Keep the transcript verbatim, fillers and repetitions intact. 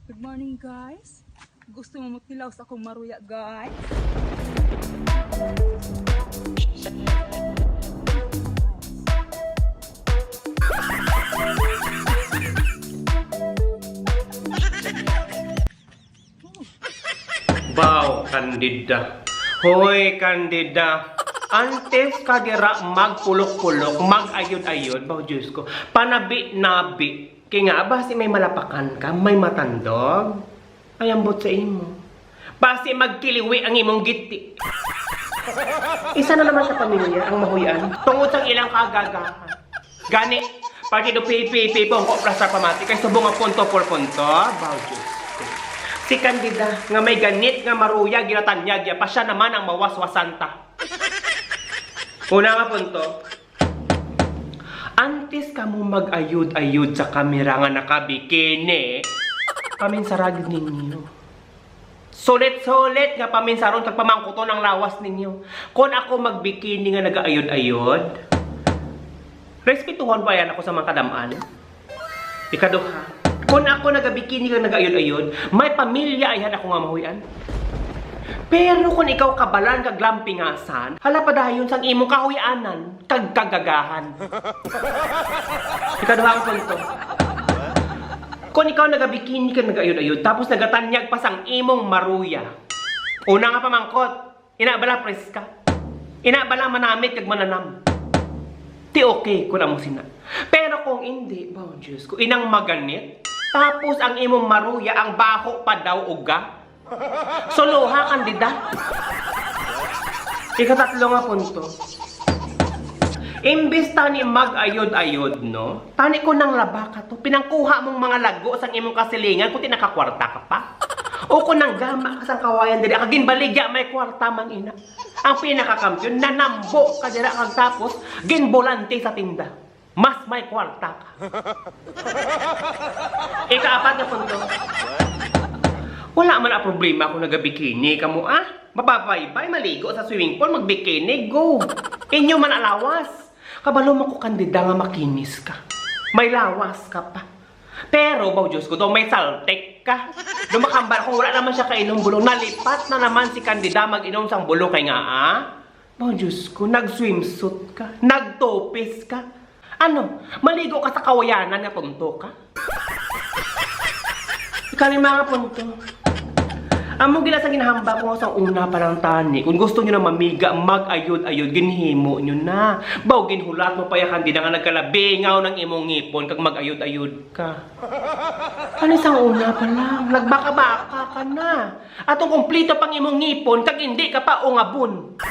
Good morning, guys. Gusto mo mutilaw sa akong maruya, guys? Baw, Candida. Hoy, Candida. Antes ka dira magpulok-pulok, mag-ayod-ayod, baw, Diyos ko, panabi-nabi. Kay nga, basi may malapakan ka, may matandog. Ay, ambot sa imo. Basi magkiliwi ang imong giti. Isa na naman ka pamilya ang mahuy-an tungod sang ilang kaagagahan. Gani, Partido P P P, Bongo Plastar Pamati, kay subong ang punto por punto. Baw, Diyos ko. Si Candida, nga may ganit nga maruya, ginatanyag niya pa, siya naman ang mawaswasan ta. Una nga punto, antes kamo mag-ayod-ayod sa kamera nga naka-bikini, paminsarag ninyo. Sulit-sulit nga paminsaron kag pamangkuton ang lawas ninyo. Kon ako magbikini nga nagaayod-ayod, respetuhon pa yan ako sa mga kadam-an. Ikaduha, kon ako nagabikini nga nagaayod-ayod, may pamilya ayhan ako nga mahuy-an. Pero kon ikaw kabalan kag lampingasan, hala padayon sang imong kahuy-anan kag kagagahan. Ikaduha ang punto. Kon ikaw nagabikini kag nagaayod-ayod, tapos nagatanyag pa sang imong maruya. Una nga pamangkot, ina bala preska? Ina bala manamit kag mananam? Ti okay kun amo sina. Pero kung indi, baw, Diyos ko, inang maganit, tapos ang imong maruya ang baho pa daw uga. Suluha, Candida. Ikatatlo nga punto. Imbis tani mag-ayod-ayod, no? Tani ko nang laba ka to. Pinangkuha mong mga lago sang imong kasilingan kung ti nakakwarta ka pa. O kung nanggama ka sang kawayan diri, kag ginbaligya may kwarta man ina. Ang pinakakampiyon, nanambo ka dira kag tapos ginbolante sa tinda. Mas may kwarta ka. Ikaapat nga punto. Wala man ang problema kung nagabikini kamo, ah. Mapabaybay, maligo sa swimming pool, magbikini, go. Inyo man ang lawas. Kabalo man ko, Candida, nga makinis ka. May lawas ka pa. Pero, baw, Diyos ko, daw may saltik ka. Daw makambal kung wala naman siya kainom bulong. Nalipat na naman si Candida mag-inom sang bulong kay nga, ah? Baw, Diyos ko, nag-swimsuit ka, nag-two-piece ka. Ano, maligo ka sa kawayanan nga punto ka? Kani mga punto. Amo gila sa ginahambal ko sa una pa lang tani. Kung gusto nyo na mamiga, mag-ayod-ayod, ginhimo nyo na. Baw, ginhulat mo pa ya, Candida, nga nagkalabingaw ng imong ngipon kag mag-ayod-ayod ka. Ano sang una pa lang, nagbaka-baka ka na. Atong kumplito pang imong ngipon, kag hindi ka pa ungabon.